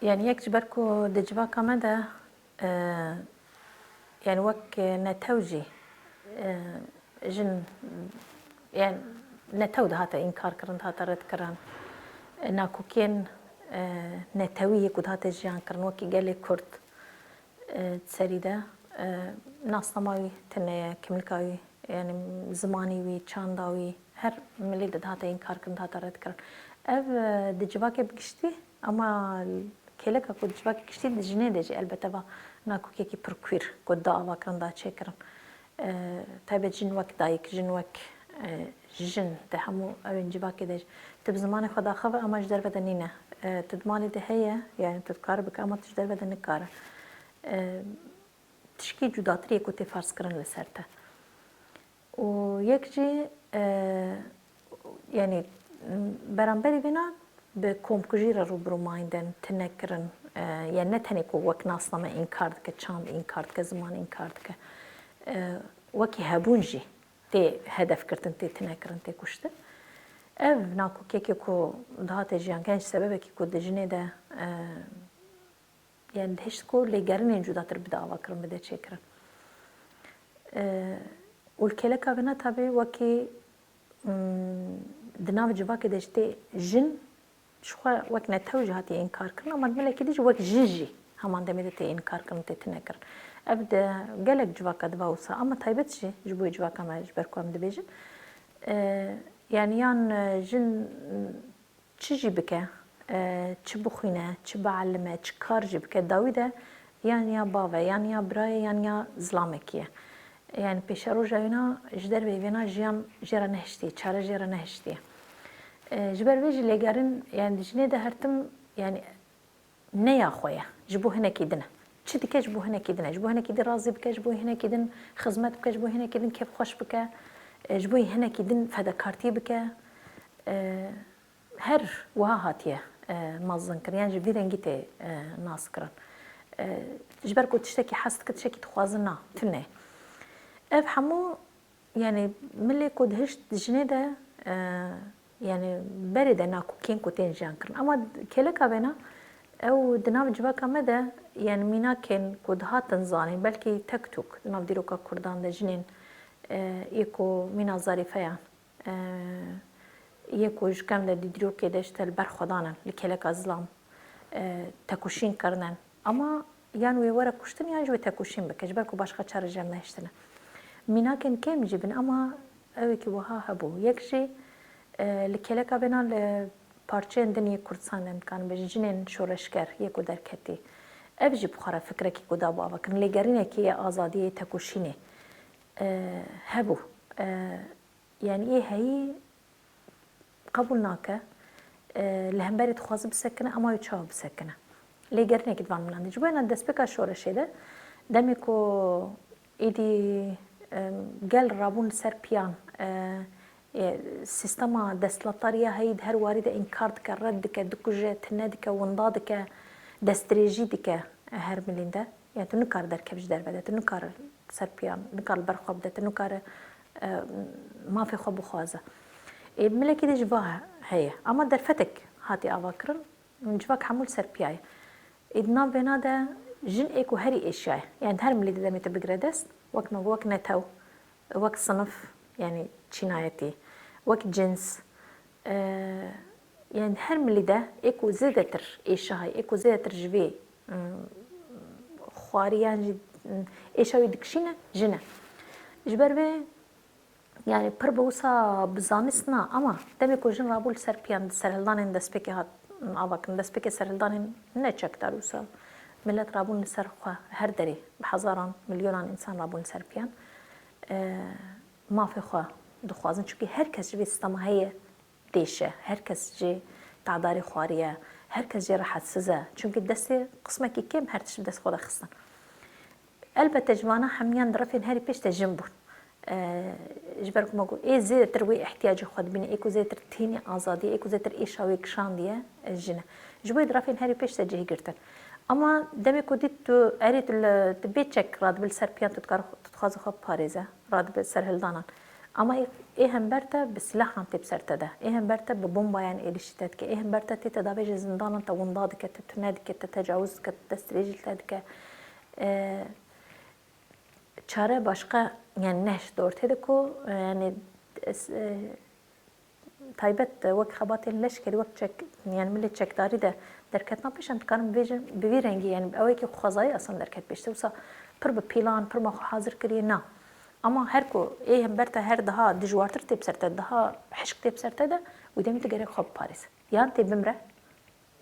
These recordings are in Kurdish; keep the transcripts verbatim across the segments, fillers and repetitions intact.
Yani yek ji ber ku di civaka me de, e, yani wek netew jî, e, jin, yani netew dihate înkar kirin, dihate red kirin. E, nakokên, e, netewî yê ku dihate jiyan kirin, wekî gelê Kurd, e, serî de, e, nasnama wî tune ye, kimlika wî, yani zimanî wî, çanda wî, her milî de dihate înkar kirin, dihate red kirin. Ev, e, di civakê bi giştî, ama kêleka ku di civakê giştî di jinê de jî elbete va nakokekî pir kwîr ku da ava kirin, da çêkirin. E, taybet jin wek dayik, jin wek, e, jin di hemû ew ên civakê de jî. Tu bi zimanê xwe daxeve ama ji derve de nîne. E, tu di malê de heye, yani tu dikare bike ama tu ji derve de nikare. E, tişkî cudatirî yê ku tê ferz kirin li ser te. Û yek jî, e, yani, beramberî vêna bi komkujî re rû bi rû mayîn de tune kirin. E, yani ne tenê ku wek nasname înkar dike, çand înkar dike, ziman înkar dike. E, wekî hebûn jî tê hedef girtin, tê tune kirin, tê kuştin. Ev nakokekê ku dihate jiyan, genç sebebekî ku di jinê de, e, yani dihişt ku lêgerinên cudatir bide ava kirin, bide çêkirin. E, û li kêleka vêna tabî wekî, mm, di nav civakê de jî tê jin ji xwe wek netew jî hatiye înkar kirin, ama di milekî dî jî wek jin jî heman demê de tê înkar kirin, tê tune kirin. Ev di gelek civaka diva wisa, ama taybet jî ji bo civaka me, ji ber ku em dibêjin, e, yani yan, e, jin çi jî bike, e, çi bixwîne, çi bielime, çi kar jî bike, dawî de yan ya bav e, yan ya bira ye, yan ya zilamekî ye. Yani pêşeroja wêna ji derveyî vêna jiyan jê re nehiştiye, çare jê re nehiştiye. E, ji ber vê jî lêgerin, yani di jinê de her tim, yani ne ya xwe ye, ji bo hinekî din e. Çi dike ji bo hinekî din e. Ji bo hinekî din razî bike, ji bo hinekî din xizmet bike, ji bo hinekî din kêfxweş bike, e, ji bo hinekî din fedekartî bike. E, her wiha hatiye, e, mezin kirin, yan ji vî rengî tê, e, nas kirin. E, ji ber ku tiştekî hez dike, tiştekî dixwazin na, tune. Ev hemû, yani milê ku dihişt di jinê de, e, yani berê de nakokên ku tên jiyan kirin. Ama kêleka vêna, ew di nav civaka me de, yani mînakên ku dihatin zanîn, belkî tek tûk di nav dîroka Kurdan de jinên, e, yê ku mîna zarîfeyan, e, yê ku ji kem de di dîrokê de ji te li ber xwe danin, li kêleka zilam, e, tekoşîn kirinin. Ama yan wê were kuştin yan jî wê tekoşîn bike, ji ber ku başqa çare ji em nehiştine. Mînakên kêm jî bin, ama ew yekî wiha hebû. Yek jî, e, li kêleka vêna li parçeyên din yê Kurdistan de, em dikarin bêjin, jinên şoreşger yê ku derketî. Ev jî bi xwe re fikrekî ku dabû ava kirin. Lêgerînekê yê azadiyê, yê tekoşînê, e, hebû. E, Yani ê heyî qebûl nake, e, li hemberî dixwaze bisekine, ama wê çawa bisekine? Lêgerinekî di van milan de. Ji bo wêna destpêka şoreşê de, demê ku êdî, e, gel rabûn li ser piyan, e, e, sîstema desthilatdariya heyî di her warî de înkar dike, red dike, dikuje, tune dike, winda dike, destdirêjî dike, e, her milîn de. Yani tu nikare derkevî ji derve de, tu nikare ser piyan, nikare li ber xwe bide, tu nikare, e, mafê xwe bixwaze. Ê, milekî dê ji va heye. Ama derfetek hatî ava kirin, civak hemû li ser piya ye. Ê, di nav vêna de jin ê ku herî êşiyaye. Yani her milî de demê te bigire dest, wek me got, wek netew, wek sinif, yani çînayetî, wek cins, e, yani her milî de ê ku zêdetir êşiyaye, ê ku zêdetir ji vê, e, xwariyan jî, e, êşa wî dikişîne, jin e. Ji ber vê, yani pir bi wisa bi zanist na, ama demê ku jin rabû li ser piyan, di serhildanên destpêkê hat, ava kirin, destpêkê serhildanên ne çekdar wisa. Milet rabûn li ser xwe her derê, bi hezaran, milyonan însan rabûn li ser piyan. E, mafê xwe dixwazin. Çimkî her kes ji vê sîstema heye, têşe. Her kes jê tadarî xwariye. Her kes jê rehetsiz e. Çimkî destê qismekî kêm her tişt bi dest xwe de xistin. Elbette ji vana hemiyan di refên herî pêş de jin bûn. E, ji ber ku me got, ê zêdetir wê ihtiyacê xwe dibîne, ê ku zêdetir tînî azadiyê, ê ku zêdetir êşa wê kişandiye, e, jin e. Ji bo wê di refên herî pêş de cih girtin. Ama demê ku dît tu, erê tu li, tu bê çek radibe li ser piyan, tu dikar, tu dixwaze xwe biparêze, radibe serhildanan. Ama ê, ê hember te bi silahan tê bi ser te de. Ê hember te bi bombayan êrişî te dike. Ê hember te tê te davêjê zindanan te winda dike, te tune dike, te tecawuz dike, te destdirêjî li te dike. E, çare başqa, yani ne ji dor tê de ku, e, yani, e, taybet, e, wek xebatên leşkerî, wek çek, yani milê çekdarî de derketina pêş, em dikarin bibêjin, bi vî rengî, yani ew yekî xwezayî esan derket pêş. Wisa pir bi pîlan, pir ma xwe hazir kiriye, na. Ama her ku ê hember te her daha dijwartir tê bi ser te, daha hişk tê bi ser te de, wî demî tu gerek xwe biparêz. Yan tê bimre,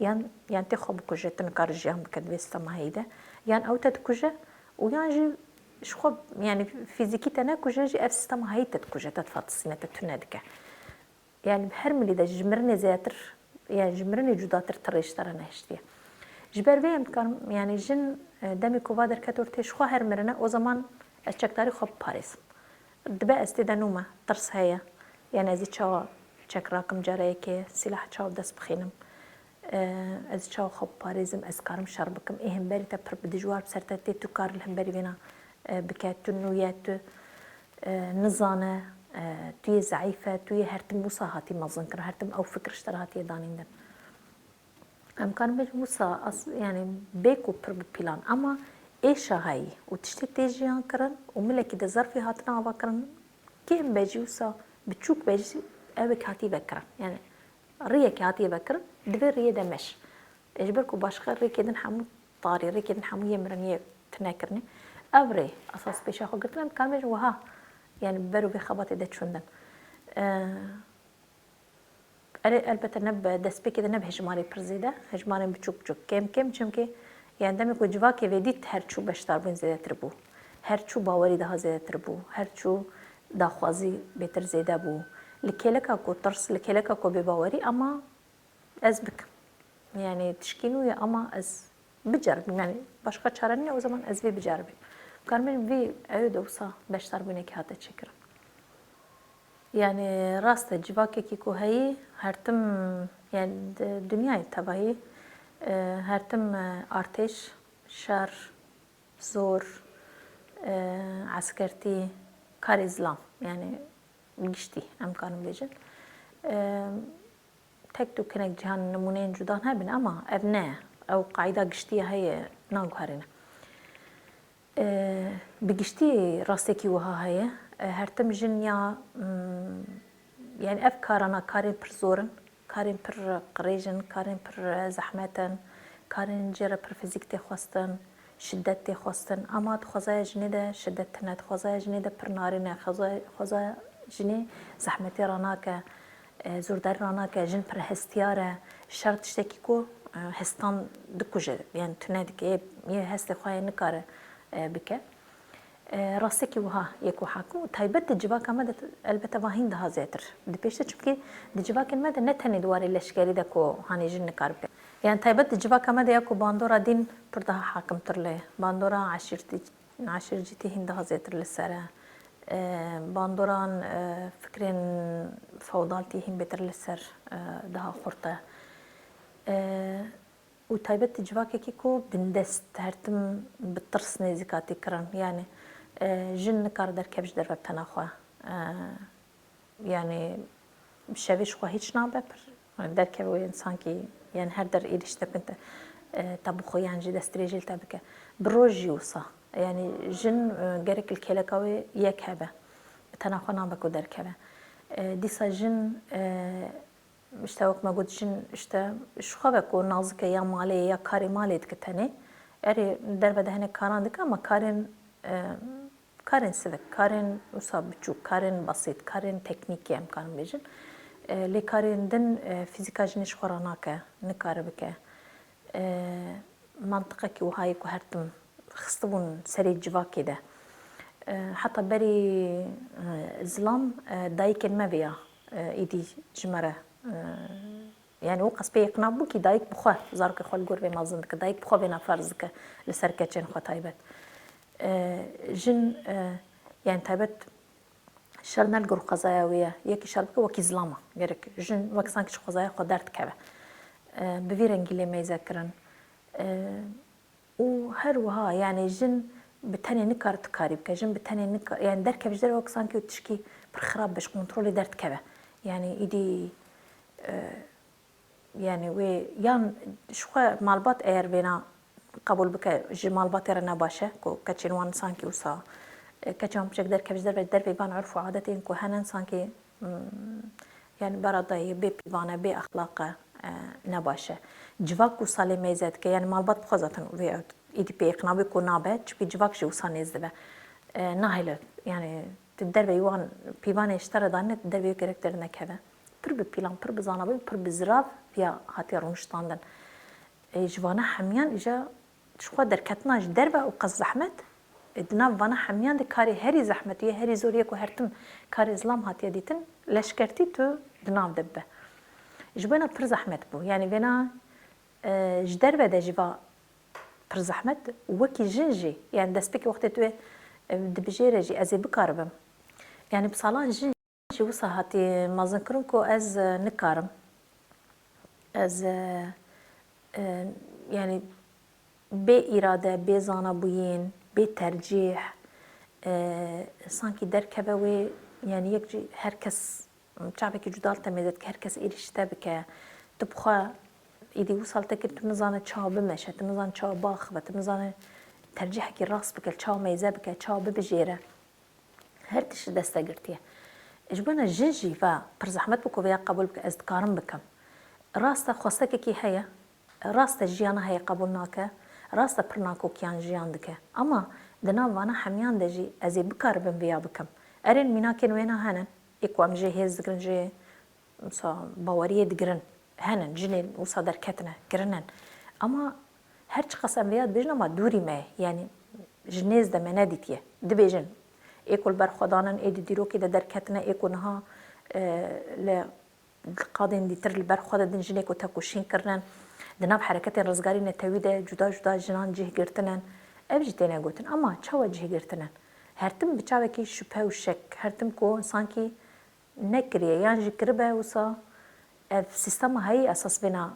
yan, yan tê xwe bikuje, tu nikare jiyan bike di vê sistema heyî de. Yan ew te dikuje û yan jî ji xwe, yani fîzîkî te nekuje, jî ev sistema heyî te dikuje, te difatisîne, te tune dike. Yani her milî de ji mirinê zêdetir, yani ji mirinê cudatir tirê ji te re nehiştiye. Ji ber vê em dikarin, yani jin, e, demê ku va derket ortê ji xwe her mirine, o zaman ez çekdarî xwe biparêzim. Dibe ez tê de nûme, tirs heye. Yani ez ê çawa çek rakim, cara yekê sîlah çawa dest bixînim? E, ez ê çawa xwe biparêzim, ez karim şer bikim? Ê hemberî te pir bi dijwar bi ser te tê, tu kar li hemberî vêna, e, bike, tu nû ye, tu, e, nizane, e, tu yê zeîf e, tu yê her tim wisa hatî mezin kirin, her tim ew fikir ji te re hatiye danîndin. Em karin bêjin wisa, as-, yani bê ku pir bi pîlan, ama êşa heyî û tiştê tê jiyan kirin û milekî de zerfê hatine ava kirin, kêm be jî wisa, biçûk be jî, ewek hatiye vekirin. Yani riyekê hatiye vekirin, di vê riyê de meş. Ê ji ber ku başqa rêkê din hemû tarî, rêkê din hemû yê mirin, yê tune kirinê. Ev rê esas pêşa xwe girtin, em dikarin bêjin wiha, yani ber û vê xebatê de çûn din. Ee, Erê, elbette ne bi destpêkê de ne bi hejmarê pir zêde, hejmarên biçûk biçûk, kêm kêm, çimkî, yani demê ku civakê vê dît, her çû beşdarbûn zêdetir bû, her çû bawerî daha zêdetir bû, her çû daxwazî bêtir zêde bû. Li kêleka ku tirs, li kêleka ku bêbawerî, ama ez bikim. Yani tişkî nû ye, ama ez biceribim. Yani başqa çare nîne, o zaman ez vê biceribim. Karim vî ew de wisa beşdarbûnekî hate çêkirin. Yani rast e, civakekî ku heyî, her tim, yani di dinyayê tevahî, e, her tim, e, artêş, şer, zor, e, eskertî, karê zilam, yani giştî em karin bêjin. E, tek tu kinek cihan nimûneyên cudan hebin, ama ev ne ye. Ew qayda giştî ye, heye, naguherîne. E, bi giştî rastekî wiha heye. E, her tim jin ya, mm, yani ev karana karên pir zor in, karên pir qirêj in, karên pir zehmet in, karên jê re pir fizîk tê xwestin, şiddet tê xwestin. Ama di xwezaya jinê de şiddet tune, di xwezaya jinê de pir narîn e, xwezaya, xwezaya jinê zehmetê ranake. E, zûrdarî ranake, jin pir hestiyar e. Şer tiştekî ku, e, hestan dikuje, yani tune dike, yê, yê hestê xwe yê nikare, e, bike. E, rastekî wiha yê ku hakim û taybet di civaka me de elbette va hîn daha zêtir dipêşte, çimkî di civakên me de ne tenê di warê leşkerî de ku hanê jin nikar bike. Yani taybet di civaka me de ya ku bandora dîn pir daha hakimtir lê, bandora eşîrtî, Aşîrcîtî hîn daha zêtir li ser e. E, bandoran, e, fikrên fewdaltî hîn bêtir li ser, e, daha xurt e. E, û taybet di civakekî ku bindest, her tim bi tirs nêzîkatî kirin. Yani, e, jin nikare derkeve ji derve bi tena xwe. E, Yani şevê ji xwe hîç nabe pir. Derkeve wê sankî, yani her der êrîş te bin te, e, te bixwe yan jî destdirêjî li te bike. Bi roj jî wisa. Yani jin, e, gerek li kêleka wê yek hebe. Bi tena xwe nabe ku derkeve. E, dîsa jin, e, işte wek me got, jin işte ji xwe ve ku nazik e, ya malê ya karê malê dike tenê. Erê derve de hinek karan dike ama karên, e, Karên sivik, karên wisa biçûk, karên besît, karên teknîkî em karin bêjin. E, lê karên din, e, fîzîka jinê ji xwe ranake, nikare bike. E, mantiqekî wiha yê ku her tim xistibûn serê civakê de. E, heta berî, e, zilam, e, dayikên me vêya, e, êdî ji me re, e, Yani û qas pê yekna bû kî dayik bi xwe zarokê xwe li gor vê mezin dike, dayik bi xwe vêna ferz dike li ser keçên xwe taybet. E, jin, e, yani taybet şer ne li gor xwezaya wê ye. Yekî şer bike wekî zilam e. Gerek jin wek sankî ji xwezaya xwe derdikeve. E, bi vî rengî lê meyze kirin. E, Û her wiha, yani jin bi tenê nikare tu karî bike, jin bi tenê nika-, yani derkeve ji derve wek sankî tişkî pir xirab be, ji kontrolê derdikeve. Yanî îdî, e, yanî wê yan ji xwe malbat eger vêna qebûl bike, ji malbatê re ne baş e ku keçên wan sankî wisa, e, keçê wan piçek derkeve ji derve, derveyî van urf û adetên ku hene sankî, mm, yanî beradayî, bê pîvan e, bê exlaq e, e, ne baş e. Civak wisa lê meyze dike, yanî malbat bi xwe zaten vê îdî pê iqna bû ku nabe, çimkî civak jî wisa nêz dibe. E, nahêle, yanî tu derveyî wan pîvanê ji te re danîne, tu derveyî gerek dernekeve. Pir bi pîlan, pir bi zanabûn, pir bi zirav viya hatiye rûniştandin. E, ji vana hemiyan îja ji xwe derketina ji derve û qas zehmet, e, di nav vana hemiyan de karê herî zehmetî ye, herî zor ye ku her tim karê zilam hatiye dîtin, leşkertî tu di nav de bibe. Ji bo wêna pir zehmet bû. Yanî vêna, e, ji derve de jî va pir zehmet, wekî jin jî, yanî destpêkê wextê tu ê, e, dibijêre jî ez ê bikaribim. Yanî bi salan jin jî wisa hatî mezinkirin ku ez, e, nikarim. Ez, e, e, yanî bê îrade, bê zanabûyîn, bê tercîh, e, sankî derkeve wê, yanî yek jî her kes çavekî cuda li te mêze dike, her kes êrîş te bike. Tu bi xwe îdî wisa li te kir, tu nizane çawa bimeşe, tu nizane çawa biaxive, tu nizane tercîhekî rast bike, çawa meyze bike, çawa bibijêre. Her tişt ji dest te girtiye. Ji bo ne jin jî ve pir zehmet bû ku vêya qebûl bike, ez dikarim bikim. Rast e xwestekekî heye, rast e jiyana heye qebûl nake, rast e pir nakokiyan jiyan dike. Ama di nav vana hemiyan de jî ez ê bikaribim vêya bikim. Erên mînakên wêna hene, ê ku em jê hêz digirin, jê wisa baweriyê digirin. Hene, jinên wisa derketine, kirine. Ama her çiqas em vêya dibêjin, ama dûrî me ye. Yanî ji nêz de me nedîtiye. Dibêjin, ê ku li ber xwe danin, ê di dîrokê de derketine, ê ku niha, e, li qadên dîtir li ber xwe de din, jinê ku tekoşîn kirine. Di nav hereketên rizgarî netewî de cuda cuda jinan cih girtine. Ev jî têne gotin. Ama çawa cih girtine? Her tim bi çavekî şüphe û şek, her tim ku sankî nekiriye yan jî kiribe, wisa ev sîstema heyî esas vêna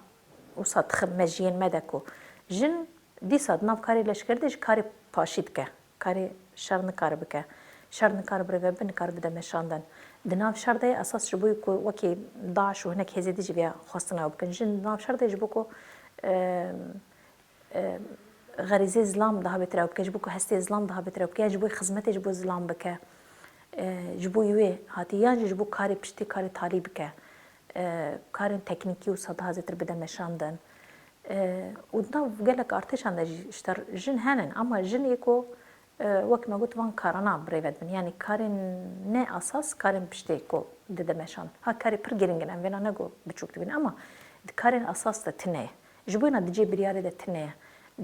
wisa dixin mejiyên me de ku jin dîsa di nav karê leşkerî de jî karê paşî dike, karê şer nikare bike, şer nikare birêve bibe, nikare bide meşandin. Di nav şer de esas ji bo ku wekî DAIŞ û hinek hêzê dî jî vêya xwestina ew bikin. Jin di nav şer de ji bo ku, e, e, xerîzê zilam daha bêtir ew bike, ji bo ku hestê zilam daha bêtir ew bike, ya ji bo xizmetê ji bo zilam bike, e, ji bo wê hatî, yan jî ji bo karê piştî, karê talî bike, e, karên teknîkî wisa daha zêtir bide meşandin. E, û di nav gelek artêşan de jî ji te jin henin, ama jin yê ku, e, wek me got, van karana birêve dibin. Yanî karên ne esas, karên piştê ku dide meşan. Ha, karê pir giring in, em vêna ne ku biçûk dibînin, ama di karên esas de tune ye. Ji bo wêna di cê biryarê de tune ye.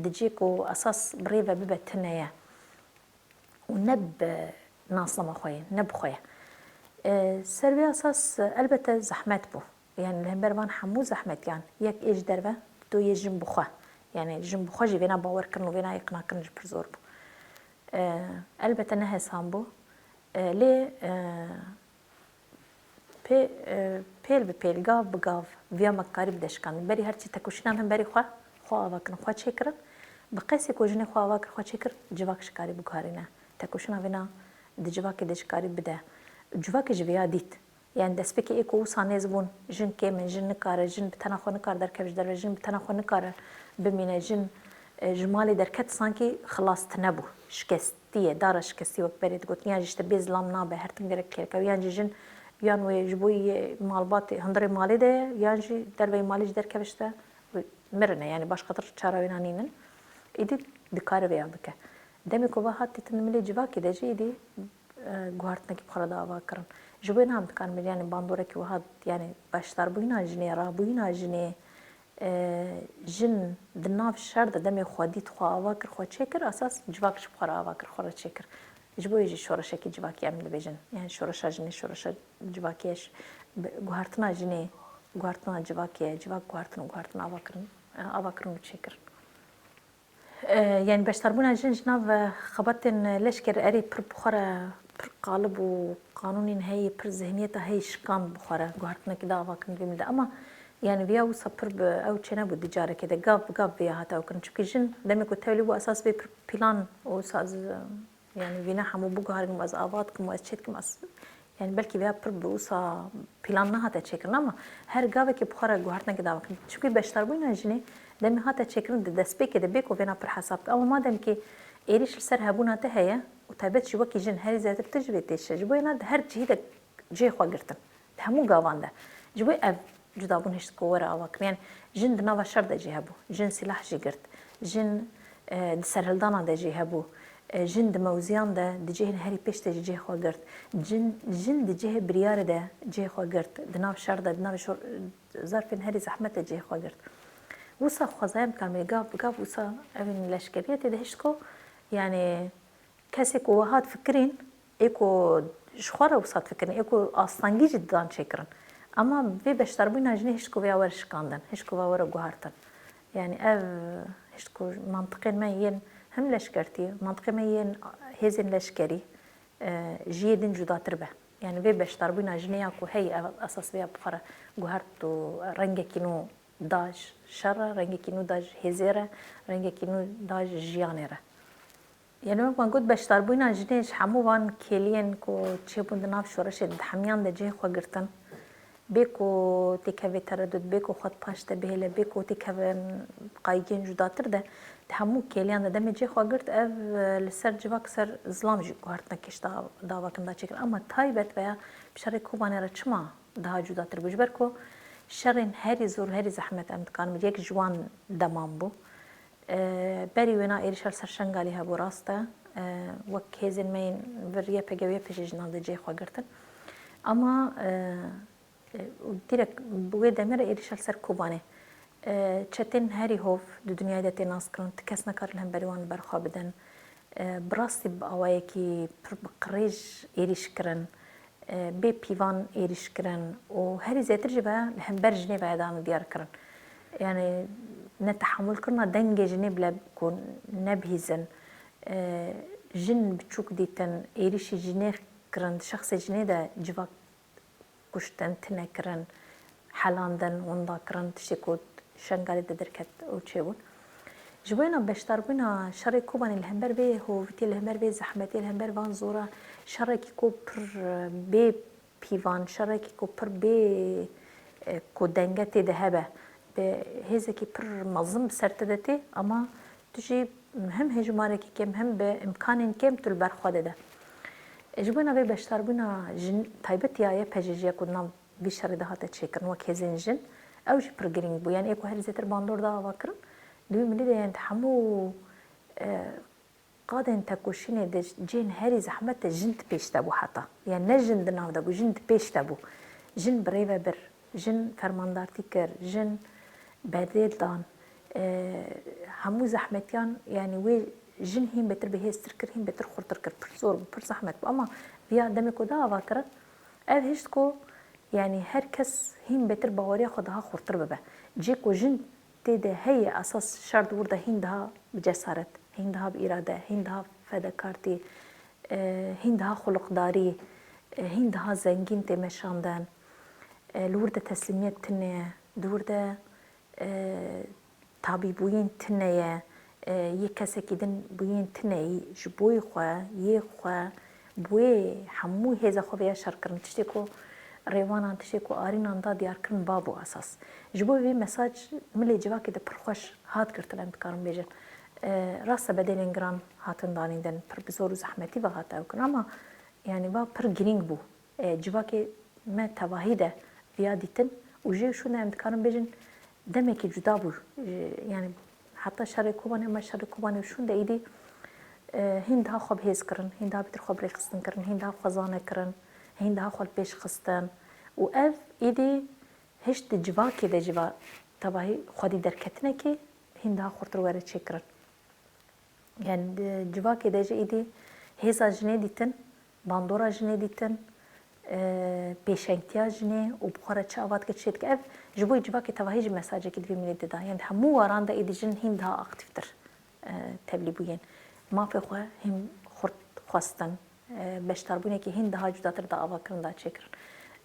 Di cê ku esas birêve bibe tune ye. Û ne bi nasnama xwe ye, ne bi xwe ye. E, ser vê esas, elbete zehmet bû. Yanî li hember van hemû zehmetiyan, yek ê ji derve, du yê jin bi xwe. Yanî jin bi xwe jî vêna bawerkirin û vêna îqnakirin jî pir zor bû. E, elbete ne hesan bû. E, lê, e, pê, e, pêl bi pêl, gav bi gav viya me karî bide şikandin. Berî her çi tekoşînan hemberî xwe, xwe ava kirin, xwe çêkirin. Bi qeysê ku jinê xwe ava kir, xwe çêkir, civak ji karî biguherîne. Tekoşîna vêna di civakê de ji karî bide. Civakê ji vêya dît. Yanî destpêkê ê ku wisa nêz bûn, jin kêm in, jin nikare, jin bi tena xwe nikare derkeve ji derve, jin bi tena xwe nikare bimîne, jin, e, ji malê derket, sankî xilas tune bû. Şikestî ye, dara şikestî wek berê digotin. Yan jî işte bê zilam nabe, her tim gerek kêrkew. Yan jî jin, yan wê ji bo yê malbatê, hundirê malê de ye, yan jî derveyî malê jî derkeve işte mirine. Yanî başqatir çara wêna nînin. Îdî dikare vêya bike. Demê ku ve hat dîtin milê civakê de jî îdî e, guhertinekî bi xwe re da ava kirin. Ji bo wê niha em dikarin bêjin, yanî bandorekî wiha, yanî beşdarbûyîna jinê, rabûyîna jinê, e, jin di nav şer de demê xwe dît, xwe ava kir, xwe çêkir, esas civak ji xwe re ava kir, xwe re çêkir. Ji bo wê jî şoreşekî civakî em dibêjin. Yanî şoreşa jinê, şoreşa civakî ye. Ş-, bi-, guhertina jinê, guhertina civakê ye. Civak guhertin û guhertin ava kirin, e, ava kirin û çêkirin. E, yanî beşdarbûna jin ji nav, e, xebatên leşkerî erê pir bi xwe re, pir qalib û qanûnên heyî, pir zihniyeta heyî şikand bi xwe re, guhertinekî da ava kirin vê milde. Ema yanî viya wisa pir bi ew çênebû di carekê de. Gav bi gav viya hate ew kirin. Çimkî jin demê ku tevlî bû esas vê pir pîlan û wisa ez, e, yanî vîna hemû biguherim, ez ava dikim û ez çê dikim, ez Yani belkî vêya pir bi wisa plan nehate çêkirin ama her gavekê bi xwe re guhertinekê dava kirin. Çimkî beşdarbûna jinê demê hate çêkirin di destpêkê de bê ku vêna pir hesab kir. Ama madem ki êrîş li ser hebûna te heye û taybet jî wekî jin herî zêdetir tu ji vê têşe, ji bo yena di her cihî de cihê xwe girtin. Di hemû gavan de. Ji bo ev cudabûn hişt ku were ava kirin. Yani jin di nava şer de jî hebû. Jin sîlah jî girt. Jin, e, di serhildana de jî hebû. E, jin di mewziyan de, di cihên herî pêş de jî cihê xwe girt. Jin, jin di cihê biryarê de cihê xwe girt. Di nav şer de, di nav şor-, zarfên herî zehmet de cihê xwe girt. Wisa xwezayem dikarim, gav bi gav wisa evên leşkeriyê tê de hişt ku, yani, kesê ku we hat fikirîn, ê ku ji xwe re wisa difikirin, ê ku astengî jî didan çêkirin. Ema vê beşdarbûna jinê hişt ku vêya were şikandin, hişt ku vêya were guhertin. Yani ev hişt ku mantiqên me yên him leşkertî, mantiqê me yên hêzên leşkerî, e, ji yê din cudatir be. Yani vê beşdarbûna jinê ya ku hey ev esas vêya bi xwe re guhert û rengekî nû da ji şer re, rengekî nû da ji hêzê re, rengekî nû da ji jiyanê re. Yani wek me got, beşdarbûna jinê ji hemû van kêliyên ku çêbûn di nav şoreşê de, di hemiyan de cihê xwe girtin. Bê ku têkeve teredût, bê ku xwe di paş de bihêle, bê ku têkevin qaygiyên cudatir de, di hemû kêliyan de demê cihê xwe girt, ev, e, li ser civak ser zilam jî guhertinekê ji da-, dava kirin da çêkirin. Ama taybet veya bi şerê Kobanê re çima daha cudatir bû? Ji ber ku şerên herî zor, herî zehmet em dikarin, yek ji wan deman bû. E, berî wêna êrîşa li ser Şengalê hebû, rast e. E, wek hêzên me yên vir Y P G û Y P J jî nav de cihê xwe girtin. Ama, e, e, û direk bi wê demê re êrîşa li ser Kobanê. E, çetên herî hov di dinyayê de tê naskirin, ti kes nekarin li hemberî wan li ber xwe bidin. E, bi rastî bi awayekî pir bi qirêj êrîş kirin. E, bê pîvan êrîş kirin û herî zêtir jî ve li hember jinê ve dane diyar kirin. Yani netehemûlkirina dengê jinê bile ku nebihîzin, e, jin biçûk dîtin, êrîşî jinê kirin, di şexsê jinê de civak kuştin, tune kirin, helandin, winda kirin, tiştê ku Şengalê de derket û çêbûn. Ji bo yena beşdarbûna şerê Kobanê li hember vê hovîtiyê, li hember vê zehmetiyê, li hember van zora, şerekî ku pir, e, bê pîvan, şerekî ku pir bê, e, ku denge tê de hebe, bi hêzekî pir mezin bi ser te de tê, ama tu jî hem hejmarekî kêm hem bi imkanên kêm tu li ber xwe de de. E, ji bo navê beşdarbûna jin, taybetiya Y P J jî ya ku di nav vî şerê de hate çêkirin wek hêzên jin, ew jî pir girîng bû. Yani ê ku herî zêtir bandor da ava kirin, di wî milî de, yani di hemû, e, qadên tekoşînê de cihên herî zehmet de jin di pêş de bû heta. Yani ne jin di nav de bû, jin di pêş de bû. Jin bi rê ve bir, jin fermandartî kir, jin bedêl dan. E, hemû zehmetiyan, yani wê jin hîn bêtir bi hêztir kir, hîn bêtir xurtir kir. Pir zor bû, pir zehmet bû. Ama viya demê ku da ava kirin, ev hişt ku, yani her kes hîn bêtir baweriya xwe daha xurtir bibe. Cê ku jin tê de heye, esas şer di wir de hîn daha bi cesaret, hîn daha bi îrade, hîn daha fedekartî, e, hîn daha xuluqdarî, e, hîn daha zengîn tê meşandin. E, li wir de teslîmiyet tune ye, di wir de, e, tabîbûyîn tune ye, e, yê kesekî din bûyîn tune yî, ji boyê xwe, yê xwe, bi wê hemû hêza xwe vêya şer kirin. Tiştê ku rêwanan, tiştê ku arînan da diyar kirin, va bû esas. Ji bo vê mesaj milê civakê de pir xweş hat girtin, em dikarin bêjin. E, rast e, bedêlên giran hatin danîn din, pir bi zor û zehmetî ve hat ew kirin, ama yani va pir girîng bû. E, civakê me tevahî de viya dîtin û jê şûn de em dikarin bêjin demekî cuda bû. E, yani heta şerê Kobanê, me şerê Kobanê şûn de êdî, e, hîn daha xwe bi hêz kirin, hîn daha bêtir xwe bi rêxistin kirin, hîn daha xwezane kirin, hîn daha xwe li pêş xistin. Û ev êdî hişt di civakê de jî va tevahî xwedî derketinekê hîn daha xurtir were çêkirin. Yani di civakê de jî êdî hêza jinê dîtin, bandora jinê dîtin, e, pêşengtiya jinê û bi xwe re çi ava dike, çi dike. Ev ji bo civakê tevahî jî mesajekî di vî milî de da. Yani di hemû waran de êdî jin hîn daha aktîftir, e, tevlî bûyên. Mafê xwe hîn xurt xwestin, e, beşdarbûnekî hîn daha cudatir da ava kirin, da çêkirin.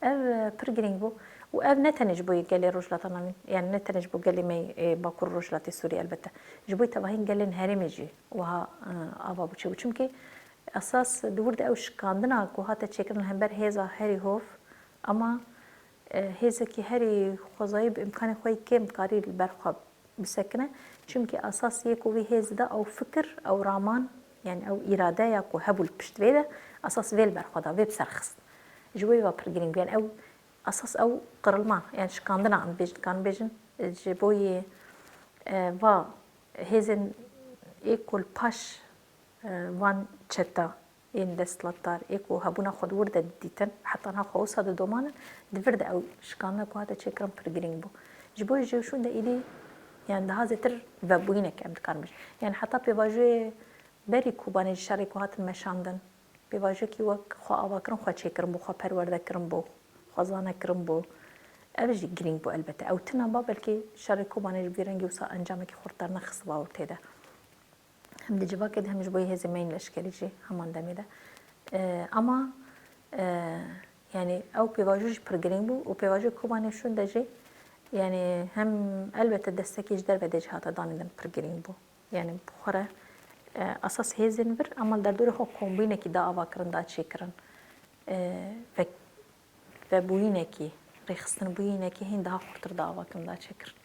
Ev, e, pir girîng bû û ev ne tenê ji bo yê gelê Rojhilata Navîn, yani ne tenê ji bo gelê me yê Bakur û Rojhilatê Sûriyê, elbette. Ji bo tevahîn gelên herêmê jî wiha, e, ava bû çêbû. Çimkî Esas di wir de ew şikandina ku hate çêkirin li hember hêza herî hov, ama, e, hêzekî herî xwezayî bi îmkanê xwe yî kêm karî li ber xwe bisekine. Çimkî esas yê ku vî hêzî de ew fikir, ew raman, yani ew îradeya ku hebû li pişt vê de, esas vê li ber xwe da, vê bi ser xist. Ji bo vê ve pir girîng bû. Yani ew esas ew qirilma, yani şikandina em bêjin, kan bêjin, ji bo yê, e, va hêzên ê ku li paş, e, van çeta ên desthilatdar, ê ku hebûna xwe di wir de didîtin, heta niha xwe wisa didomanin, di vir de ew şikandina ku hate çêkirin pir girîng bû. Ji bo jê şûn de êdî, yani daha zêtir vebûyînek em dikarin bêjin. Yani heta pêvajoyê berî Kobanê ji şerê ku hatin meşandin, pêvajoyekî wek xwe avakirin, xwe çêkirin bû, xwe perwerde kirin bû, xwe zane kirin bû. Ev jî girîng bû elbete. Ew tune ba, belkî şerê Kobanê ji vî rengî wisa encamekî xurt dernexistibû tê de. Hem di civakê de hem ji bo yê hêzên me yên leşkerî jî heman demê de. E, ama, e, yani ew pêvajo jî pir girîng bû û pêvajoyê Kobanê şûn de jî, yani hem elbete destekê ji derve de jî hate danîn din pir girîng bû. Yani bi xwe re, e, esas hêzên vir, ama li derdorê xwe kombûyînekî da avakirin, da çêkirin. E, ve, vebûyînekî, rêxistinbûyînekî hîn daha xurtir da avakirin, da çêkirin.